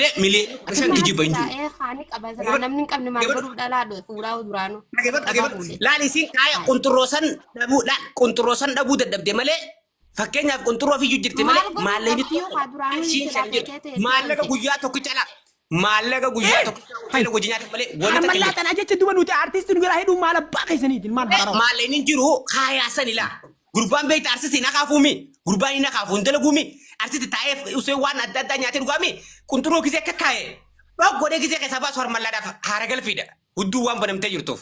Malee miliyoona 15 kijiba hin jiru. Ee haani qaba silaa namni hin qabne maal godhuuf dhalaa fuudhaa duraanuu. Dhaggeeffadhu Qabaa dhaggeeffadhu. fuudhe. Laal isiin kaaya qunxurroo san dhabuu laal qunxurroo san dhabuu dadhabde malee fakkeenyaaf qunxurroo fi jirti malee Maal godhuu maallaqni dhabdi yoo tokko kaa duraanuu qarshiin silaa shan jiru. feetee ta'e Maallaqa ta'e. guyyaa tokkicha laa maallaqa guyyaa tokkicha hoteela wajjin nyaatan malee wanni takka hin Harmallaa jiru. tanaa jecha duba nuti artistii nu jalaa hidhuun maal abbaa keessaniitiin maal hararaa. Maallaqni hin jiru kaayaa sani laa. Gurbaan beekta arsisti hin akaafuumi. Gurbaan hin akaafu hin dalaguumi. Arsisti taa'ee usee waan adda addaa nyaatee dhugaami. Qunxurroo gisee akka kaa'e dhok godhee gisee keessaa baasu harmallaadhaaf haara galfiidha. Hudduu waan banamtee jirtuuf.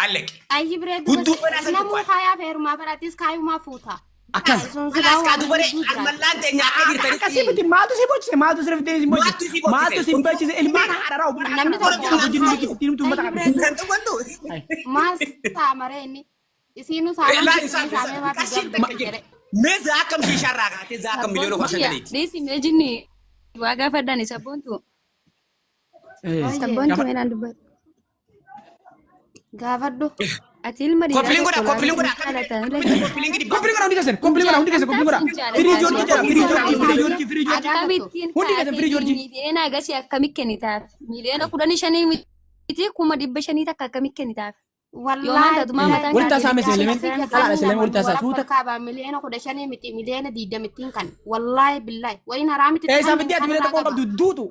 Alleqe. Ayyi biree Hudduu banaa san namuu tuqqaa. kaayaa feerumaa baratis kaayumaa fuuta. Akkas. Sun silaa Kalaas kaa waan dubaree hedduu jiraata. harmallaan teenya akka jirtanitti. Akkasii miti maaltu si bochise maaltu si riftee si bochise Maaltu si bochise? maaltu si bochise ilmaan haadharaa obbola Namni tokko hojii nuti ittiin himtu uummata Ayyi kana. biree Kan tuqantu. maal saamaree inni isiinuu saamaan Laa jirti isaan saamee waa qarshiin fiigaa takka jirti. Mee zaa akkam shiishaarraa kaatee zaa akkam miliyoona 15ti. Dhiisi mee jinni waa gaafadhaan sabboontu. Sabboontu meenaan dubbatu. Gaafadhu. Ati ilma dhiiraa Koppiliin godhaa tokko koppiliin godhaa jaalatan akkamitti koppiliin gidi Koppiliin godhaa hundi keessan koppiliin godhaa hundi keessan koppiliin godhaa. Firii Joorjii jedha firii Joorjii firii Joorjii firii Joorjii. Akkamittiin Hundi keessan firii Joorjii. miiliyoona agasii akkamitti kennitaaf? Miiliyoona 15 miti 500,000 takka akkamitti kennitaaf? Yoomaan tatumaa mataan Walitti haasa'ame isin lameen. Dhalaadha isin lameen walitti haasa'a. Suuta. Kaaba miliyoona 15 miti miliyoona 20ttiin kan wallaahi billaahi wayin haraamiti. Eessaa fiddee ati miliyoona tokko qabdu duutu.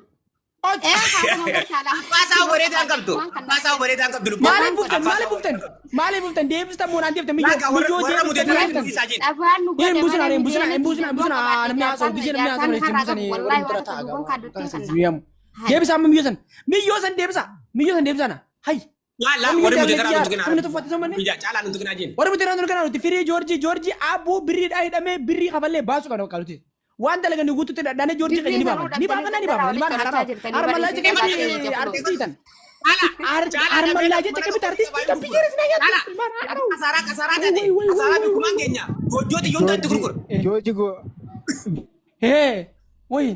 Abbaa isaa bareedaa hin qabdu. Abbaa isaa bareedaa hin qabdu lubbuu. Maaliif buftan maaliif buftan maaliif buftan deebistan moo naan deebiftan miyyoo Laagaa warra miyyoo warra deebiftan mudeetara deebiftan. isaa jedhu. Dhabaan nu Hin busuna hin busuna hin busuna hin busuna namni haasa'u gisee namni haasa'u hin busanii Wallaahi warri bira waan taa'a duuban kaaddottiin kan Deebisa amma miyyoo san miyyoo san deebisa miyyoo san deebisa na hay. Laa Namni warri jaallatee mudeetara jira. nuti kenna. Namni tuffate sun manni. Biyya caalaa nuti kenna jenna. Warri mudeetara nuti kenna nuti firii Joorjii Joorjii Abbuu birriidhaa hidhamee birrii kafallee baasuu kana qaluti. Waan dalagan guututti dhadhaanee Joorjii keenya ni baafanna. Ni baafanna ni baafanna. Ilmaan hararaa. Harmallaa jecha kamitti artistii tan. Harmallaa jecha kamitti artistii tan biyya resnaa nyaatti. Ilmaan hararaa. Kasaaraa kasaaraa taate kasaaraa bikumaan keenya goojjooti yoon taate gurgura. Joorji go Hee. Wayi.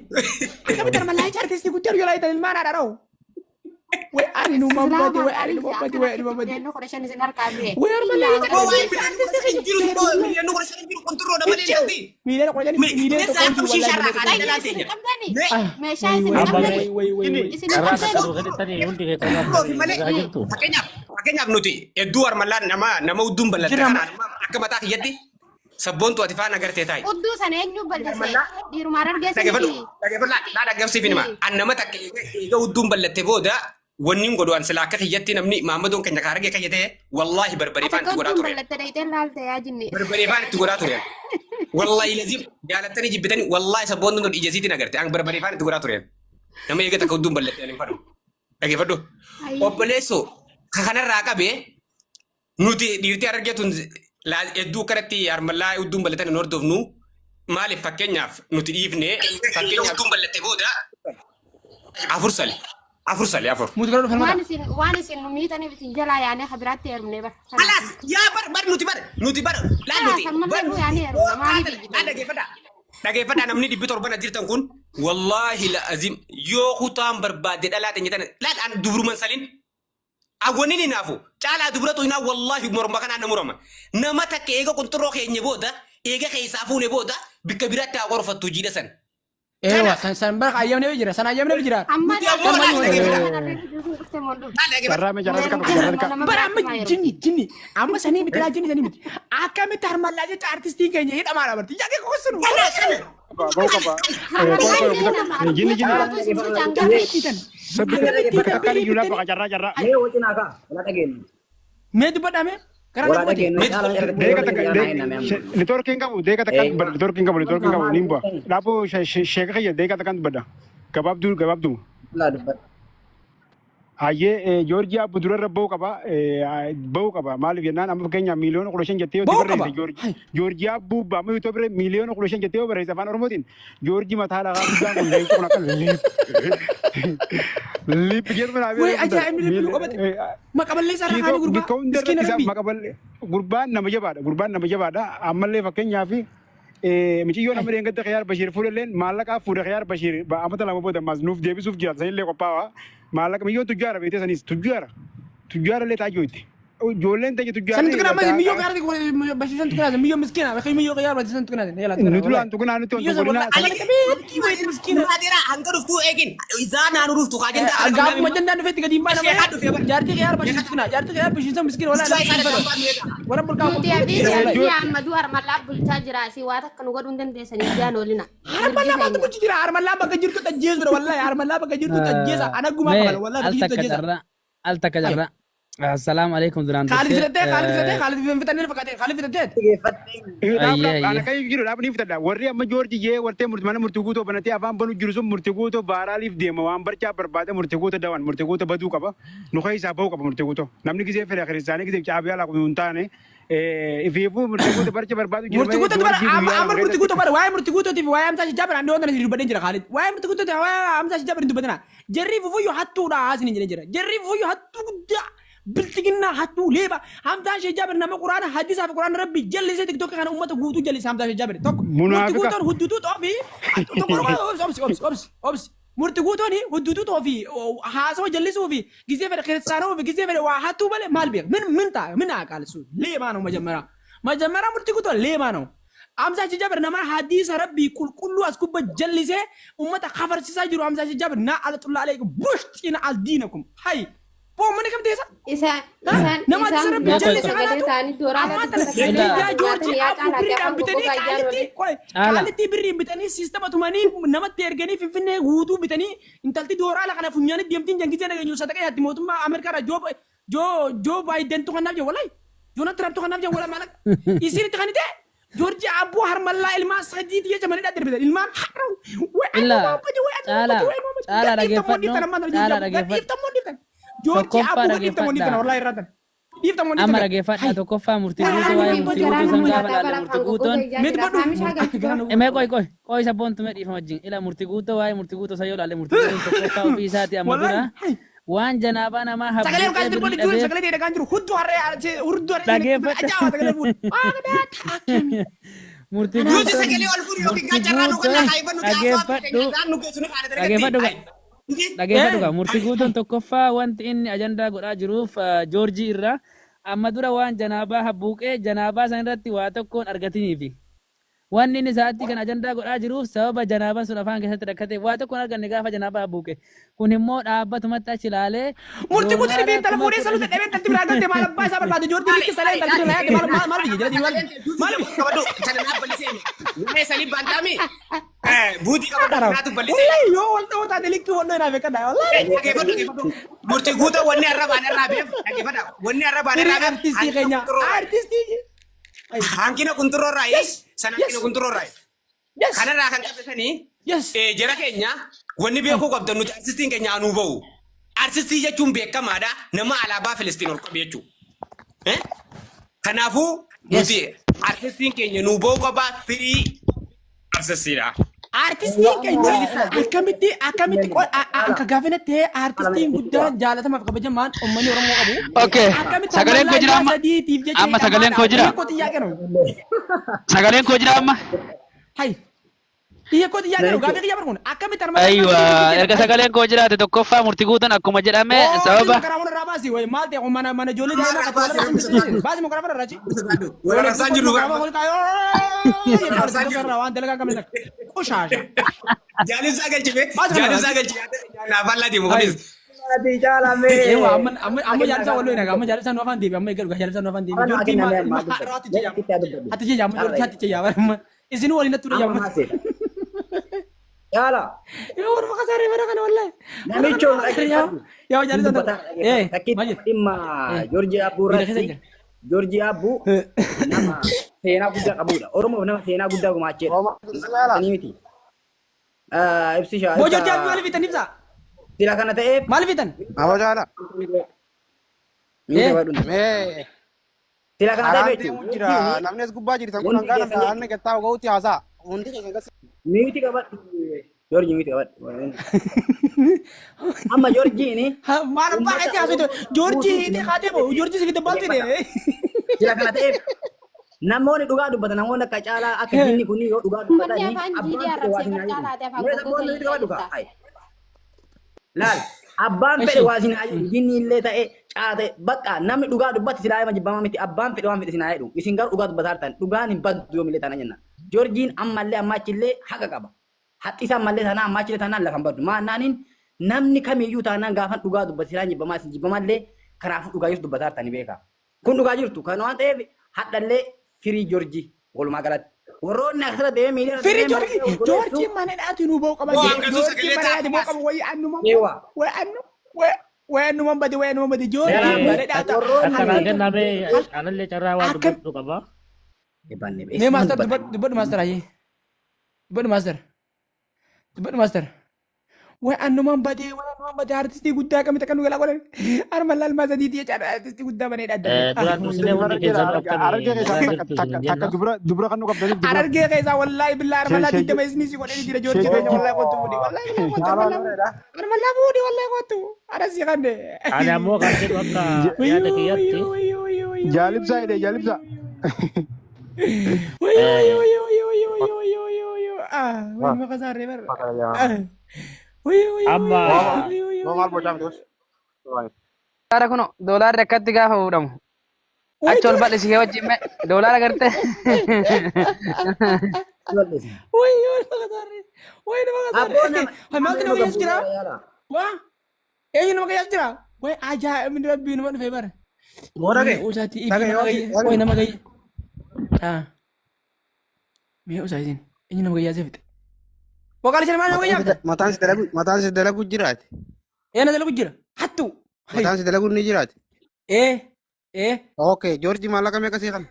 Akkamitti harmallaa jecha artistii guddaa nu jalaa hitan ilmaan hararaa. Way ani nu mabbate way ani nu mabbate way ani nu mabbate. Miliyoona 15 isin harkaa bee. Way harmallaa jecha Boo waa'ee miliyoona 15 jiru boo miliyoona 15 jiru qunxurroodha malee hin ta'u. Miiliyoona 15 miiliyoona Mee tokko akkam jiru shiishaarraa wallahi. kaatee dhalaa teenya. Meeshaa isin Way qabdanii. way way way. Isin Carraa qabdanii. takka dhufe hundi keessan Qunxurroo fi malee nagaa jirtu. fakkeenyaaf fakkeenyaaf nuti hedduu harmallaan nama nama hudduun ballatte Jira. kanaan akka mataa kiyyatti sabboontu ati faana agartee taa'i. Udduu sana eenyu bal'ise? Dhiirumaan argeessi Dhaggeeffadhu miti. dhaggeeffadhu laa dhaggeeffsiif hima. An nama takka eega hudduun ballatte booda wanni hin godhu an silaa akka kiyyatti namni maammadoon keenya kaaragee akka ta'e wallaahi barbaree Ati faan akka itti godhaa udduun ture. bal'atte dhayitee laalte yaa jinni. Barbaree faan itti godhaa ture. Wallaahi lazim jaalattanii jibbitanii wallaahi sabboonni nun ija isiitiin agarte an barbaree faan itti godhaa ture. Nama eega takka hudduun ballatte ani hin fadhu. Dhaggeeffadhu. Obboleessoo kanarraa qabee nuti dhiirtii argatun hedduu akkanatti harmallaa hudduun bal'atan hin hordofnu. Maaliif fakkeenyaaf nuti dhiifne fakkeenyaaf hudduun bal'atte booda afur sale afur sale afur. Mutu gara dhufan Waan mata. isin waan isin nu miitaniif isin jalaa yaanee habiraatti heerumnee bara. Alaas yaa bar bar nuti bar nuti bar laal nuti Kan bar mallee yaanee heerumna maaliif laal dhaggeeffadhaa dhaggeeffadhaa namni 700 as jirtan kun wallaahi la'azim yoo kutaan barbaadde dhalaa teenya tana laal an dubruman salin Awwanin hinaafu caalaa dubratu hinaa wallaahi morma kanaan na murama. Nama takka eega qunxurroo keenye booda eega keessaa fuune booda bikka biraatti haa qorfattu jiidha san. Eewa san san bara ayyamne jira san ayyamne jira. Amma Nuti ammoo laal dhaggeeffadhaa. Laal dhaggeeffadhaa. Carraa mee carraa qabu carraa qabu. Bara amma jinni jinni amma sanii miti laa jinni sanii miti. Akkamitti harmallaa jecha artistiin keenya hidhamaadha barti. Yaaqee kossunu. Kana kana. Ba'uu qaba. Jinni jinni. Akkamitti Bakka takka hiitan? iyyuu lafa carraa carraa. Mee wajjin haa ka'a. Wala dhageenyu. Mee dubbadhaa mee? Gara Wala na bu'ate. dhageenyu. Caalaan erga Deega takka ta'e nama amma. neetwoorkiin qabu deega takka dubbadha neetwoorkiin qabu neetwoorkiin qabu niin bu'a. Dhaabuu sheeka kiyya deega takka dubbadha. Gabaabduu gabaabduu. Laa dubbadha. Hayyee Joorjii Abbu durarra ba'uu qaba. Ba'uu qaba. Maaliif jennaan amma fakkeenyaaf miliyoona 15 jettee yoo Ba'uu barreesse qaba. Joorjii Joorjii Abbuu amma yoo bire miliyoona 15 jettee yoo barreesse afaan Oromootiin Joorjii mataa lafaa guddaan kun leenci kun akka liip liip jedhu naa Way ajaa'ibni liip nu qabate. Maqaballee isaa irraa kaanii gurbaa. Bikka hundarratti Miskiina isaa rabbii. maqaballee gurbaan nama jabaadha. Gurbaan nama jabaadha. Ammallee fakkeenyaaf Miciyyoon amma dheengadda Khiyaar Bashiir fuudhelleen maallaqaaf fuudhe Khiyaar Bashiir amata 2 booda ammaas nuuf deebisuuf jira sanillee qophaa'aa. Maallaqa miciyyoon tujjaara beektee sanis tujjaara tujjaara illee taajjooyte. Ijoolleen teenya San tujjaarri tuqinaa miyyoo qiyyaarati bashiisan tuqinaa miyyoo miskiina miyyoo qiyyaar bashiisan tuqinaa yala Nu duraan tuqinaa nuti miyyoo wanti wallahi godinaa. ala qabeetti wayi miskiina. Dheeraa hanga dhuftuu eegin. Isaa naannoo dhuftu kaa Gaafuma jandaan dhufeetti gadi hin baana Sheekaa dhufee bara. jaartii qiyyaar bashiisan tuqinaa jaartii qiyyaar bashiisan miskiina wallahi warra bulkaa Nuti abii abii Ahmadu harmallaa bulchaa jira asii waa takka nu godhuu hin dandeessanii ijaan oolina. Harmallaa maaltu bulchi jira harmallaa bakka jirtu tajjeesudha wallahi harmallaa bakka jirtu tajjeesa anaggumaa Mee qabala wallahi al bakka jirtu takka tajjeesa. carraa al takka carraa. Assalaamu alaikum duraan Khaalid dursee. filattee Khaalid filattee Khaalid fitannee fakkaatee Khaalid filattee. Ayyee Ana ayyee. kan jiru dhaabni fitadha. Warri amma Joorji jee wartee mana murtii guutuu banatee afaan banu jiru sun murtii guutuu vaaraaliif deema waan barcaa barbaade murtii guutuu dawan murtii guutuu baduu qaba. Nu keessaa bahuu qaba murtii guutuu. Namni gisee fedha kiristaanii gisee caabiyaa laaqu hin taane ifiifuu murtii guutuu barcha barbaadu jira. Murtii guutuu bara amma amma murtii guutuu bara waa'ee murtii guutuutiif waa'ee Hamzaa Shijaa bara andoo tana dubbadheen jira Khaalid. Waa'ee murtii guutuutiif waa'ee Hamzaa Shijaa bara hin dubbatina. Jarri fufuyyoo hattuudha haasni hin jira. Jarri fufuyyoo hattuu guddaa biltiginnaa hattuu leeba. Hamzaa Shijaa bara nama quraana hadisaa fi quraana rabbi jallisee tiktookii kana uummata guutuu jallise Hamzaa Shijaa bara tokko. Murtii Munaafika. guutuun hudduutuu xoofi tokko obsi obsi obsi obsi. Murtii guutuun hudduutuu xoofi haasawa jallisuu fi gisee fedhe kiristaanoo fi gisee fedhe waa hattuu malee maal beeka min min ta'a min aqaalsu leebaa ነው መጀመሪያ መጀመሪያ murtii guutuun leebaa ነው Hamzaa Shijaa nama hadiisa rabbii qulqulluu as gubba jallisee uummata kafarsiisaa jiru Hamzaa Shijaa na ala xullaalee bushxiina aldiinakum hay boomani kam teessa Isaan isaan nama hadiisa isaan rabbii gaafa jallise sagalee kanaatu ta'anii dooraa ammaa tana irratti biyyaa Joorjii yaa abbuu caalaa birriidhaan afaan bitanii gogaa ijaan qaalitti oolina. qoy Caala. qaalitti birriin bitanii siistama tumanii namatti erganii Finfinnee guutuu bitanii intalti dooraa kana funyaanii deemtiin jangisee nageenyu sadaqa yaatti mootummaa Ameerikaarraa Joo Joo Joo Baayidentu kanaaf jee wallahi Doonaald Tiraamp kanaaf jee wala maala isin itti kanite Joorjii abbuu harmallaa ilmaan sadiiti jecha manidhaa darbitan ilmaan har'a way Illa way caala caala dhaggeeffadhu caala dhaggeeffadhu. dhiiftammoo dhiiftan Joorjii Tokkoffaa abbuu dhiiftammoo dhiiftan dhaggeeffadha. wallahi irraa dhiiftammoo Amma dhiiftan dhaggeeffadha tokkoffaa murtii Warra guutuu waa'ee nuti murtii jaraa guutuu san nama gaafa nyaataa laalle bara murtii afaan guutuun. gogaa ijaan Meeti jira. badhu. Haamishaa galchuu. Mee qoy qoy qoy sabboontu mee dhiifama wajjin ila murtii guutuu waa'ee murtii guutuu san yoo laalle murtii guutuun tokkoffaa ofii isaati amma Wallahi dura hay waan janaabaa namaa Sagalee habbuuqee dhugaa jiru birrii jiru dhabeef sagalee dhagaan jiru hudduu harree hudduu harree Dhaggeeffadha. ajaa'iba sagalee fuudhu. Waaqdaa taakemi. Murtii Nuti guutuun sagalee ol fuudhu yookiin murtii qacarraa nu guutuun kennaa kaayifan nuti haasawaa dhaggeeffadhu isaan nu geessu ni qaana dhaggeeffadhu dargatti. Dhaggeeffadhu gaa murtii guutuun tokkoffaa wanti inni ajandaa godhaa jiruuf Joorjii irraa amma dura waan janaabaa habbuuqee janaabaa san irratti waa tokkoon argatiniifi. Wanni inni sa'aatii kan ajandaa godhaa jiruuf sababa janaabaan sun afaan keessatti rakkate waa tokkoon arganne gaafa janaabaa habbuuqe. Kun immoo dhaabbatumatti achi ilaalee Murtii guutuun doolaara fi intala kuma fuudhee kudha saluuta dhabee intalti biraa galte maal abbaa isaa barbaade Joorjii bikki salee intalti biraa yaade maal maal maal biyya jalatti maal maal Qabadhu kana naaf ballisee waa'ee sanii baantaami buutii qabadhu naatu ballisee. Wallahi yoo wal ta'uu taate likkii wal dhooyinaaf eeggadha wallahi. Dhaggeeffadhu dhaggeeffadhu murtii guutuu wanni arra baan irraa beef dhaggeeffadha wanni arra baan Firii irraa beef artistii keenya artistii. hanqina kunturoo irraa Yes sana yes hanqina kunturoo irraa yes kanarraa kan qabsanii yes. jara keenya wanni beekuu qabdan nuti artistiin keenya anuu bahu. Artistii jechuun beekamaadha nama alaabaa Filistiin ol qabu jechuudha. Kanaafuu nuti artistiin keenya nuu bahuu qabaa firii artistiidha. Artistiin keenya akkamitti akkamitti akka gaafina ta'e artistiin guddaan jaalatamaaf kabajamaan uummanni Oromoo qabu. Okay. Akkamitti Sagaleen koo jira amma? sadiitiif jecha Amma sagaleen koo jira? Hiikoo xiyyaa kennu. Sagaleen koo jira amma? Hay. Hiikoo xiyyaa kennu gaafii xiyyaa barkuun akkamitti Aywa, erga sagaleen koo jiraate tokkoffaa murtii guutuun akkuma jedhame sababa karaa irraa baasi wayi maal ta'e mana mana ijoollee deemaa kan tola baasi moo karaa irraa achi. Waraabsaan jiru Waan dalagaa qabne takka qoshaasha. Jaalimsaa galchime jaalimsaa galchime naaf allaa deemu qabees. Ewa amma amma amma jaalisa walloo inaga amma jaalisa nu afaan deebi amma eegalu jaalisa nu afaan deebi Joorjii maal irraatti jecha hati jecha amma Joorjii hati jecha amma isin waliin natti ture amma. Caala. Yoo warra kasaaree bara kana wallahi. Namicho Yaa jaalisa eh Takkitti dhimma Joorjii Abbuu irratti Joorjii Abbuu nama seenaa guddaa qabudha. Oromoof nama seenaa guddaa gumaacheedha. Sanii miti. Ibsishaa. Boo Joorjii Abbuu maaliif fitan ibsa? Sila kana ta'eef. Maaliif fitan? Aboo jaala. Mee. Sila kana Karaan ta'eef deemu jira. Namni as gubbaa jirtan kun Wanti hangaa keessan namni aannan gattaa ga'uutti haasa'a. Hundi keessan gas. Miiti qabadhu. Joorjii miiti qabadhu. Amma Joorjiin Maal abbaa keetti haasofte Joorjii hiitee kaatee boo Joorjii si fite baalti dee. Sila kana ta'eef namoonni dhugaa dubbatan namoonni akka caalaa akka jinni kun yoo dhugaa dubbatan Uummanni afaan jiidhee arrabsee barcaa laatee afaan Mee goggogee sabboonni miiti qabadhu kaa. jirta. Laal abbaan fedhe waa isin haa jedhu jinni illee ta'e Caate bakka namni dhugaa dubbatti silaa hima jibbamaa miti abbaan fedhe waan fedhe sinaa jedhu. Isin garuu dhugaa dubbataa jirtan. Dhugaan hin baddu yoomillee taana jenna. Joorjiin ammallee amma achillee haqa qaba. Haqi isaa ammallee taanaan amma achillee taanaan lafa hin baddu. Maannaaniin namni kamiyyuu taanaan gaafan dhugaa dubbatti silaa jibbamaa isin jibbamallee kanaafuu dhugaa jirtu dubbataa jirtani beekaa. Kun dhugaa jirtu kan waan ta'eef hadhallee firii Joorjii walumaa galatti. Warroonni asirra deemee miidiyaa irra Firii deemee Joorjii maqaa Joorjii mana hidhaati nuu ba'u qaba. Waan gasuu Joorjii sagalee mana ta'a hidhaati ba'u qaba. Wayii annuma Eewwa. wayi annu wayi annuma bade wayi annuma bade Joorjii mana hidhaata. Warroonni Akka naa kenname anallee carraa waan Akkam dubbachuu qaba. Mee master dubbadhu dubbadhu master ayyee. Dubbadhu master. Dubbadhu master. Way annumaan badee way annumaan badee artistii guddaa akkamitti akka nu galaa godhan. Arma laalmaa sadiitii jechaadha artistii guddaa banee Eh, Duraan dursinee hundi keessan Harargee akkamii keessaa nagaa takka jirtu takka isinin takka jenna. dubra dubra kan nu qabdaniif dubra. Harargee keessaa wallaahi billaa arma laa Shee digdama isinii si godhee jira Joorjii keenya wallaahi kottu fuudhi wallaahi billaa kottu arma laa arma laa fuudhi wallaahi kottu aras si kanne. Ani ammoo kan jedhu akka yaada kiyyaatti Jaalibsaa jedhee jaalibsaa. Wayyoo wayyoo wayyoo wayyoo wayyoo wayyoo wayyoo wayyoo ah way maqaa saarree barra. Wayyoo wayyoo amma wayyoo wayyoo wayyoo. Doolaara kuno doolaarri akkatti gaafa fuudhamu. Achi ol bal'isee wajjin mee doolaara gartee. Wayyoo maqaa saarree wayyoo maqaa Abboo saarree. nama Hay maaltu nama nama keessa jira? yaala. Waa eenyu nama keessa jira? Way ajaa'ibni rabbii nama dhufe bara. Dhage. Mee usaati ifi Dhage nama gayya way nama gayya. Ah mee usaa isin eenyu nama gayyaa seefte. Waqaali shan maal nama gayyaa fite? Mataan si dalagu mataan si dalagu jiraate. Ee na dalagu jira. Hattu. Hay. Mataan si dalagu ni jiraate. Ee ee. Okay, Joorji maallaqa meeqa sii kana?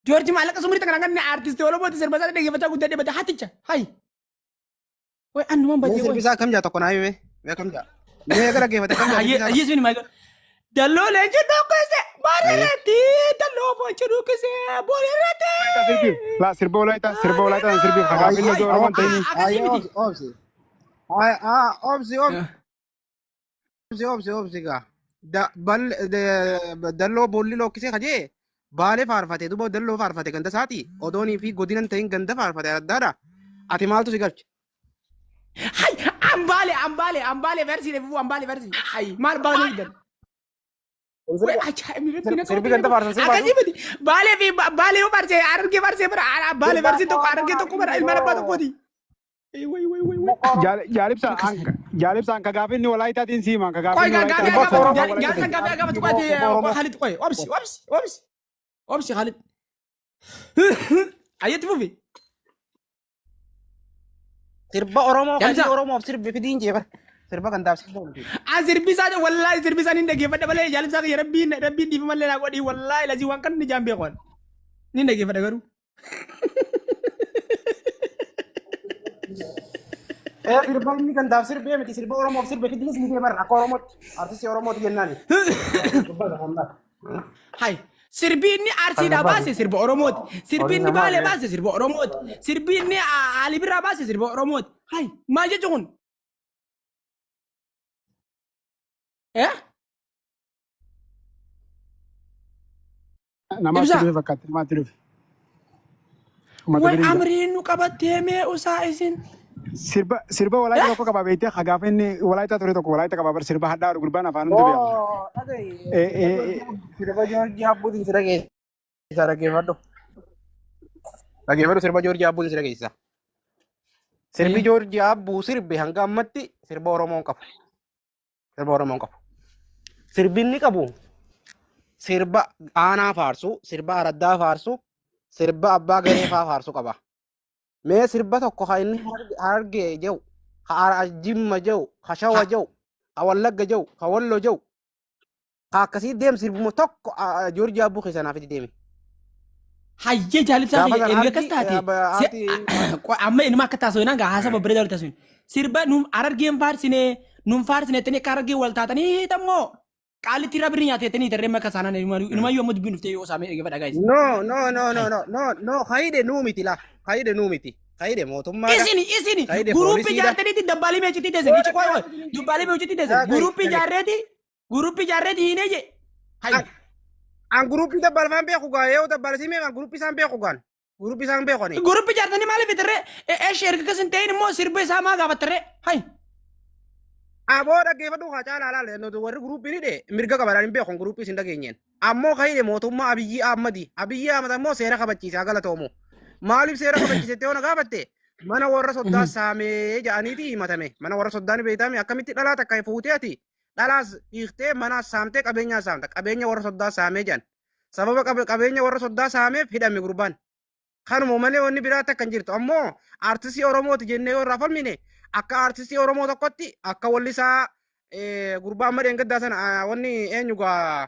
Joorji maallaqa sumurii takka kan artistii Oromooti sirba isaa dhaggeeffachaa guddaa dhibata hatticha. Hay. Way annumaan Mee badee sirbi way. isaa akkam jaa tokko naa himi. Mee akkam jaa? Mee eega dhaggeeffate akkam jaa sirbi Ayyee isaa? ayyee suni maal Dalloo leenci dhukkise borirratti dalloo foonci dhukkise borirratti. Sirbi laa sirba walaayitaa sirba walaayitaa sirbi hagaafin osoo Oromoon ta'ini. Akkasii Ayyee miti. obsi obsi. Ayyee obsi obsi obsi obsi gaa. Dalloo boolli lookkisee kajee baalee faarfate duuba dalloo faarfate ganda isaati odoonii fi godina hin ta'in ganda faarfate addaadha. Ati maaltu si galche? Hay ambaale ambaale ambaale versi refu ambaale versi. Hay maal baale gidan. Way ajaa'ibni rabbi na Sirbi ganda faarsan sirbaatu. Akkasii miti. Baalee fi baalee yoo faarse harargee faarse bara baale versi tokko harargee tokko bara ilmaan abbaa tokkooti. Way way way way. Jaalibsaan ka gaafinni walaayitaatiin siima ka Qoy gaafinni gaafii walaayitaatiin. gaafatu jaarsan gaafii gaafatu qoy Khalid qoy obsi obsi obsi obsi Khalid. Ayyatti fufi. Sirba Oromoo kan Jalsa. Oromoof sirbi fidiin jee bara. Sirba gandaaf sirba miti. An sirbi isaa wallaahi sirbi isaa ni dhaggeeffadha malee jaalibsaa kiyya rabbiin rabbiin dhiifa malee naa godhi wallaahi lazii waan kan ni jaan beeku ni dhaggeeffadha garuu. Ee sirba inni gandaaf sirbee miti sirba Oromoof sirbe fidiin si jee bara akka Oromootti artistii Oromooti jennaani. Hai sirbi inni arsiidhaa baase sirba Oromooti. Sirbi inni Baalee baase sirba Oromooti. Sirbi inni Ali Birraa baase sirba Oromooti. Hai maal jechuun kun? Eh? Namaatti Ibsaa. dhufe fakkaatti namaatti dhufe. Uummata Way birii jira. amriin nu qabattee mee usaa isin? Sirba sirba walaayitaa tokko qabaa beektee gaafa inni walaayitaa ture tokko walaayitaa qabaa bar sirba hadhaa gurbaan afaan hundi beeka. Oo dhagaye. Sirba Joorjii Abbuutiin si dhageessisa dhaggeeffadhu. Dhaggeeffadhu sirba Joorjii Abbuutiin si dhageessisa. Sirbi Joorjii Abbuu sirbe hanga ammatti sirba Oromoon qabu. Sirba Oromoon qabu. Sirbi inni qabu sirba aanaa faarsu, sirba araddaa faarsu, sirba abbaa garee faa faarsu qaba. Mee sirba tokko ka inni Harargee jedhu, ka Jimma jedhu, ka Shawa jedhu, ka Wallagga jedhu, ka Wallo jedhu, ka akkasii deem sirbuma tokko Joorjii Abbuu keessaa naaf itti deemi. Hayyee jaalibsaa Gaafa kiyya sana erga akkas taate aartii amma inuma akka taasifnaan gaa haasa babbareedaa wal taasifne. Sirba nuun harargeen faarsine nuun faarsine jettanii akka harargeen wal taatanii hiitammoo qaalitti irraa birrii nyaate jettanii tarree makka saanaan inumayyuu amma dubbiin dhuftee yoo saamee dhaggeeffadha gaayis. No, no, no, no, no, no, no, hayide nuu miti la, hayide nuu miti, hayide mootummaadha. Isini isini Hayide guruupii poolisiidha. ijaartaniitti dabbaalii meechitti teessan ichi qoy qoy dubbaalii meechitti teessan guruupii ijaarreeti guruupii ijaarreeti hiinee je. Hayyi. An guruupii dabbalfaan beeku gaa yoo dabbalsii mee an guruupii isaan beeku gaan guruupii isaan beeku ani. Guruupii ijaartanii maaliif itirree eeshi erga akkas hin ta'in immoo sirba isaa maa gaafattarree hayyi. Aboo dhaggeeffadhu haa caalaa laala nuti warri guruuppii ni dhee mirga qabaadhaan hin beeku guruuppii isin dhageenyeen. Ammoo kan hidhe mootummaa Abiyyi Ahmadi. Abiyyi Ahmad ammoo seera kabachiise haa galatoomu. Maaliif seera kabachiise yoo na gaafatte mana warra soddaa saamee jedhaniiti himatame. Mana warra soddaa ni beektame akkamitti dhalaa takka fuutee ati dhalaas dhiiftee manaas saamtee qabeenyaa saamta qabeenya warra soddaa saamee jedhan. Sababa qabeenya warra soddaa saameef hidhame gurbaan. Kanuma malee wanni biraa takka hin jirtu. Ammoo aartistii Oromooti jennee yoo irraa falmine akka aartistii Oromoo tokkotti akka wallisaa gurbaa amma dheengaddaa sana wanni eenyu gaa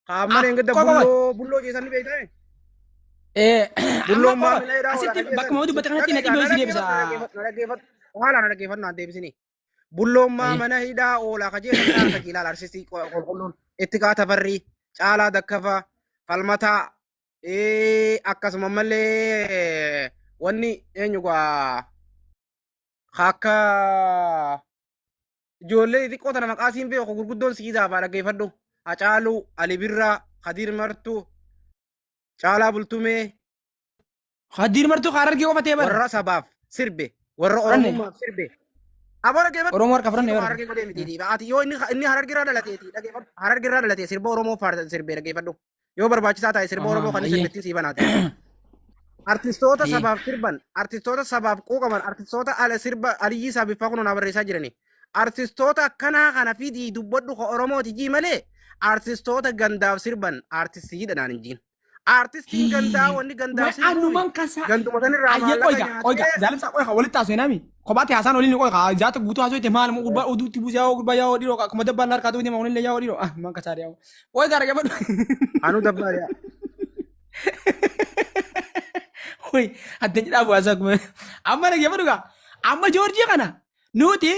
ka amma dheengadda Qoy qoy. bulloo bulloo jeesan ni beektaa? Bulloon Amma qoy maamila hidhaa oola asitti ka bakkuma jeesan. dubbate kanatti naqii Na si deebisa. dhaggeeffadhu na dhaggeeffadhu haala na dhaggeeffadhu naan deebisini. Bulloon mana hidhaa oola ka jeesan kana fakkii ilaala aartistii qulqulluun Ittiqaa Tafarrii Caalaa Dakkafaa Falmataa akkasuma malee wanni eenyu gaa akka ijoollee xixiqqoo tana maqaa siin beeku gurguddoon sii zaafaa dhaggeeffadhu. Hacaaluu, Ali Birraa, Kadiir Martuu, Caalaa Bultumee. Kadiir Martuu harargee qofa ta'e bara. Warra sabaaf sirbe, warra Fudhanne. Oromummaaf sirbe. Aboo dhaggeeffadhu. Oromoo harka fudhanne Siituma bara. harargee godhee miti. Ati yoo inni harargee irraa dhalateeti dhaggeeffadhu. Harargee irraa dhalatee sirba Oromoo faarsa sirbee dhaggeeffadhu. Yoo barbaachisaa ta'e sirba Oromoo kan inni sirbittiin sii banaate. Artistoota sabaaf sirban, artistoota sabaaf quuqaman, artistoota ala sirba Aliyyii Saabiffaa kun naa barreessaa jirani. Artistoota akkanaa kana fidii dubbadhu ka Oromooti jii malee artistoota gandaaf sirban artistii jedhanaan hin jiin. Artistiin gandaa wanni gandaaf Way sirbuufi anuman kasa. ganduma sanirraa Ayyee maallaqa qoyga qoyga nyaatee jaalimsa qoyga walitti haasoo nami. Kophaatti haasaan waliin qoyga jaata guutuu haasoo itti maal gurbaa oduutti buusee yaa'oo gurbaa yaa'oo dhiroo akkuma dabbaan harkaa tuuti maal illee yaa'oo dhiroo ah man kasaa yaa'oo. Qoyga argama. Anuu dabbaa yaa. Hoy adda jedhaa bu'aasaa kuma. Amma dhaggeeffadhu gaa. Amma Joorjii kana nuti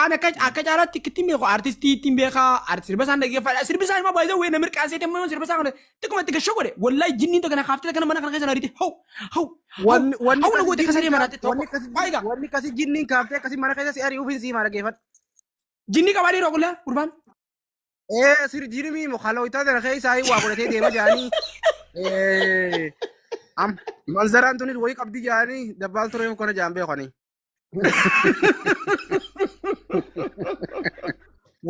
an akka caalaatti ittiin beeku artistii ittiin beekaa sirba isaan dhaggeeffadha sirbi isaan immoo baay'ee wayii namni qaaseeti ammoo sirba isaan kana xiqquma itti gashoo godhe wallahi jinniin tokko na kaaftee kana mana kana keessa na ariite hau hau hau Wanni wanni hau na akkasi goote akka saree jinniin maraate wanni tokko akkasi baay'ee wanni akkasi jinniin kaaftee akkasi mana keessa si ari'uuf hin siima dhaggeeffadhu. Jinni qabaa dhiiroo qullaa gurbaan. Ee sir jirmii mukalooytaa tana keessaa waa godhatee deema jedhanii ee am manzaraan tunis wayii qabdi jedhanii dabbaal turee kana jedhan beekanii.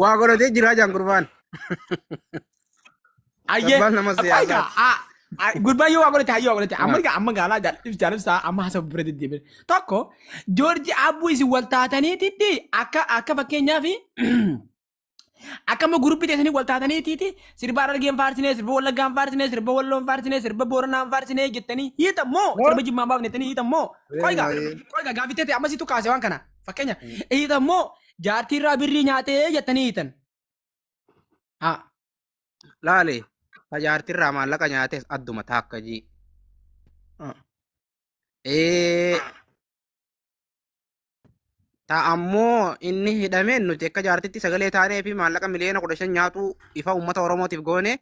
Waa godhatee jiraa jedhan gurbaan. Ayyee. Dabbaal nama siyaasaati. Gurbaan yoo waa godhate hayyoo waa godhate amma egaa amma gaalaa jaalibsaa amma haasa bira deddeebi'e. Tokko Joorji Abbuu isin wal taataniititti akka fakkeenyaaf akka amma guruppii teessanii wal taataniitiiti sirba Harargeen faarsinee sirba Wallaggaan faarsinee sirba Walloon faarsinee sirba Booranaan faarsinee jettanii hiitan moo sirba Jimmaan baafne jettanii hiitan moo qoyga qoyga gaaffii teete amma situ kaase waan kana fakkeenya hiitan moo jaartiirraa birrii nyaatee jettanii hiitan. Haa. Laale tajaartirraa maallaqa nyaates adduma taakka jii. Ee ta ammoo inni hidhameen nuti akka jaartitti sagalee taanee fi maallaqa miliyoona 15 nyaatu ifa uummata Oromootiif goone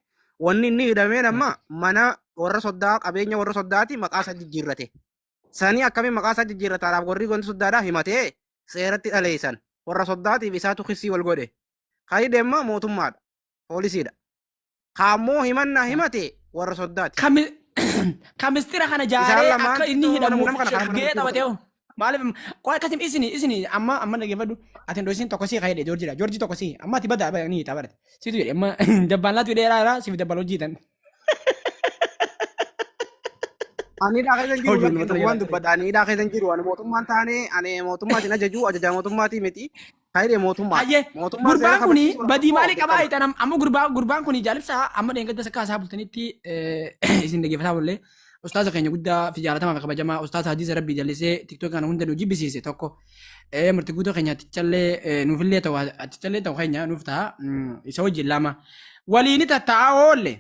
wanni inni hidhameen amma mana warra soddaa qabeenya warra soddaati maqaa isaa jijjiirrate. Sanii akkamiin maqaa isaa jijjiirrataadhaaf warri gondi soddaadhaa himatee seeratti dhaleessan warra soddaatiif isaatu kissii wal godhe. Kan hidhe immoo mootummaadha. Poolisiidha. Ka ammoo himannaa himate warra soddaati. Kamistira kana Isaan jaaree lamaan akka inni nama hidhamuuf kana karaa mana gahee murtii taphatee hoo. Maaliif qoy akkasim isini amma amma dhaggeeffadhu ati hin dho'isin tokko sii kaa'edhe Joorjiidha Joorjii tokko sii amma ati badaa ni taphatte siitu jedhe amma dabbaan laatu dheeraa irraa siif dabbaan hojjetan. Ani hidhaa keessa hin jiru Hojii lakki uummata duwwaan jala. dubbadha. Ani hidhaa keessa hin jiru. Ani mootummaan taane ani mootummaatiin ajaju ajajaa mootummaatii miti. Kan hidhe mootummaa. Hayyee Mootummaan seera gurbaan kuni kabachiisuudhaaf badii immoo maalii qabaa dirqama. jedhan amma gurbaan kuni jaalibsa amma dheengadda sakkaa isaa bultanitti isin dhaggeeffataa bullee ustaaza keenya guddaa fi jaalatamaa fi kabajamaa ustaaza Hadiisa Rabbii jallisee tiktookii kana hunda nu jibbisiise tokko murtii guutuu keenya atichallee nuufillee ta'u atichallee ta'u keenya nuuf ta'a isa wajjin lama waliin tattaa'aa oolle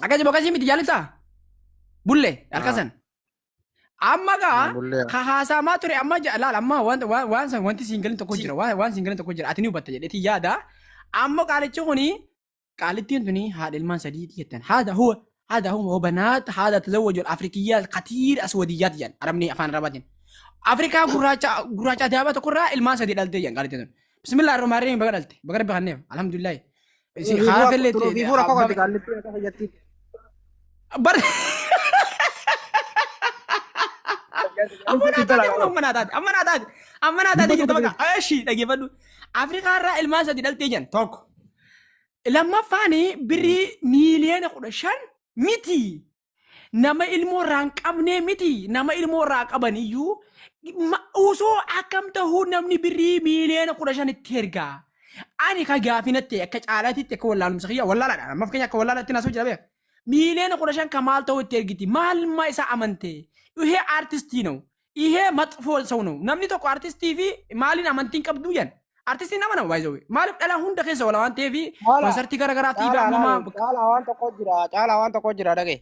akkasii boqasii miti jaalibsa bulle halkasan. Amma gaa Bullee. ka haasa'amaa ture amma laal amma waan waan waan san wanti siin galin tokko jira waan waan siin galin tokko jira ati ni hubatta jedheeti yaada. Amma qaalichi kuni qaalittiin tuni haadha ilmaan sadiiti jettan haadha huwa haadha huwa banaat haadha tazawwaju afrikiyyaa katiir aswadiyyaat jedhan arabni afaan arabaatiin. Afrikaa gurraacha gurraacha adaabaa tokkorraa ilmaan sadii dhalte jedhan qaalittiin tun. Bismillah ar-rahmaan ar-rahiim baga dhalte baga rabbi kanneef alhamdulillah. Haala Turuufiifuu rakkoo qabdi qaallittiin akka fayyatti. Bar Amma naa taate kun amma naa taate amma naa taate amma naa taate jirta bakka. Eshi dhageeffadhu. Afrikaa irraa ilmaan sadi dhaltee jiran tokko. Lammaffaan birrii miiliyoona 15 miti. Nama ilmoo irraa hin qabnee miti. Nama ilmoo irraa qaban iyyuu osoo akkam tahuu namni birrii miiliyoona 15 itti ergaa. Ani ka gaafinatti akka caalaatitti akka wallaalumsa kiyya wallaalaadha. Amma fakkeenya akka wallaalaatti naasoo jira beeka. Miiliyoona 15 ka maal ta'u itti ergiti? Maalummaa isaa amante? ይሄ አርቲስቲ ነው። ይሄ መጥፎ ሰው ነው። Namni tokko artistii fi maaliin amantiin qabdu jan. Artistiin nama nama baay'ee maaliif dhala hunda keessa oola waan ta'eef Caalaa konsartii garaagaraa fi caalaa nama laali caalaa waan tokko jira caalaa waan tokko jira dhagaye.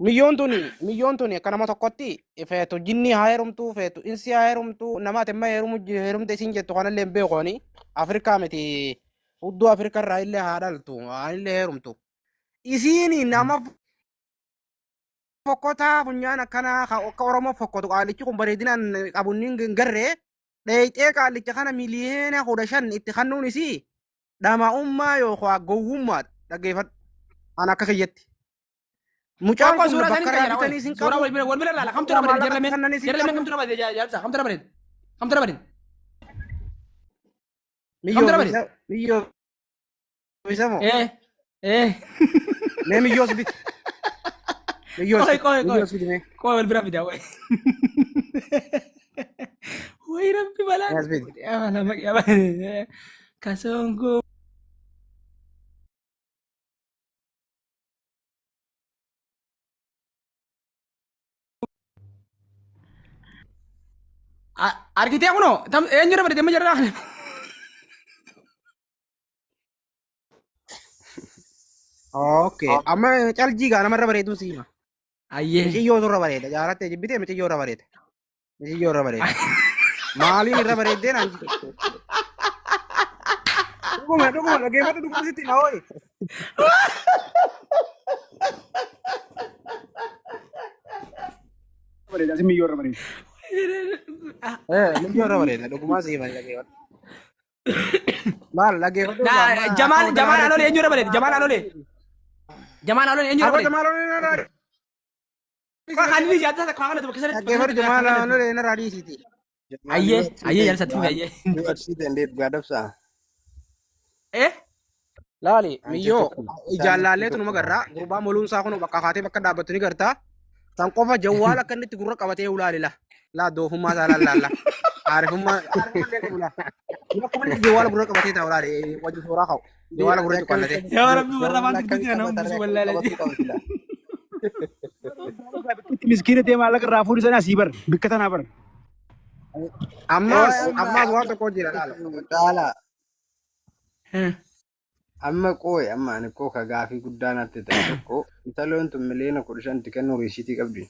Miyyoon tuni akka nama tokkotti feetu jinni haa heerumtu feetu insi haa heerumtu nama ati amma heerumu heerumte isin jettu kanallee hin beeku ani Afrikaa miti hudduu Afrikaa irraa illee haa dhaltu haa illee heerumtu. Isiin nama fokkotaa funyaan akkanaa ka akka Oromoo fokkotu qaalichi kun bareedinaan qabu inni hin garree dheeyxee qaalicha kana miliyoona 15 itti kennuun isii dhama'ummaa yookaan gowwummaadha dhaggeeffadhu. An akka kiyyatti. Mucaan Tokko kun suuraa bakka isaanii irraa jira bitanii isin suuraa qabu. wal bira wal bira laala kamtu Bakka na bareeda maallaqa jara lameen kennanis hin jara lameen qabu. Kamtu na bareeda jaarsa kamtu na bareeda kamtu na bareeda kamtu Miyyoo na bareeda bisa miyyoo bisa moo? Eh eh. Mee miyyoos biti. Miyyoos ቆይ biti. ቆይ ቆይ Miyyoos biti mee. ቆይ wal bira fida ወይ ወይ rabbi balaan Mee as biti. kasongo argitee kunoo tam eenyudha bareeda amma jarraa kana. Okay. Amma caljii gaa namarra bareeduun si hima. Ayyee. Miciyyoo irra bareeda. Jaalattee jibbitee miciyyoo irra bareeda. Miciyyoo irra bareeda. Maaliin irra bareeddee naan jibbe? Dhuguma dhuguma dhaggeeffadhu dhuguma sitti hima hooyi. Bareeda asi miyyoo irra bareeda. Eh, miyyoo irra bareeda. Dhugumaa si hima dhaggeeffadhu. Maal dhaggeeffadhu amma akka Jamaal wanta Jamaal Anolee harreetti. eenyudha bareeda Jamaal Anolee Jamaal Anolee eenyudha Aboo bareeda. Jamaal Anolee narraa Kan inni jaarsa kan kanatu bakka sanatti bakka dhaggeeffadhu sanatti kan Jamaal kanatu. Anolee narraa dhiisiiti. Ayyee ayyee jaarsa tufi ayyee. Gadabsa. Eh Laali Anche miyyoo tokko ijaan isaan laalleetu numa tokko. garraa gurbaa moluun isaa kun bakka kaatee bakka dhaabbattu ni gartaa. San qofa jawwaala akka inni itti gurra qabatee ulaali la. Laa doofummaa isaa laal laalla. Aarifummaa aarifummaa qabu laa. Akkuma inni jawwaala gurra qabatee taa'u laali wajji suuraa ka'u. Jawwaala gurra cuqqaallatee. Yaa rabbi warra afaan tiktookii kana nama buusu wallaalee. Itti miskiina ta'e maallaqa irraa fuudhu sana asii bar bikka tanaa bar. Ammaas Amma ammaas waan tokko jira laala. Caalaa amma qooyi amma ani koo ka gaafii guddaa natti ta'e tokko intaloon tun miliyoona 15 kennu riisiitii qabdi.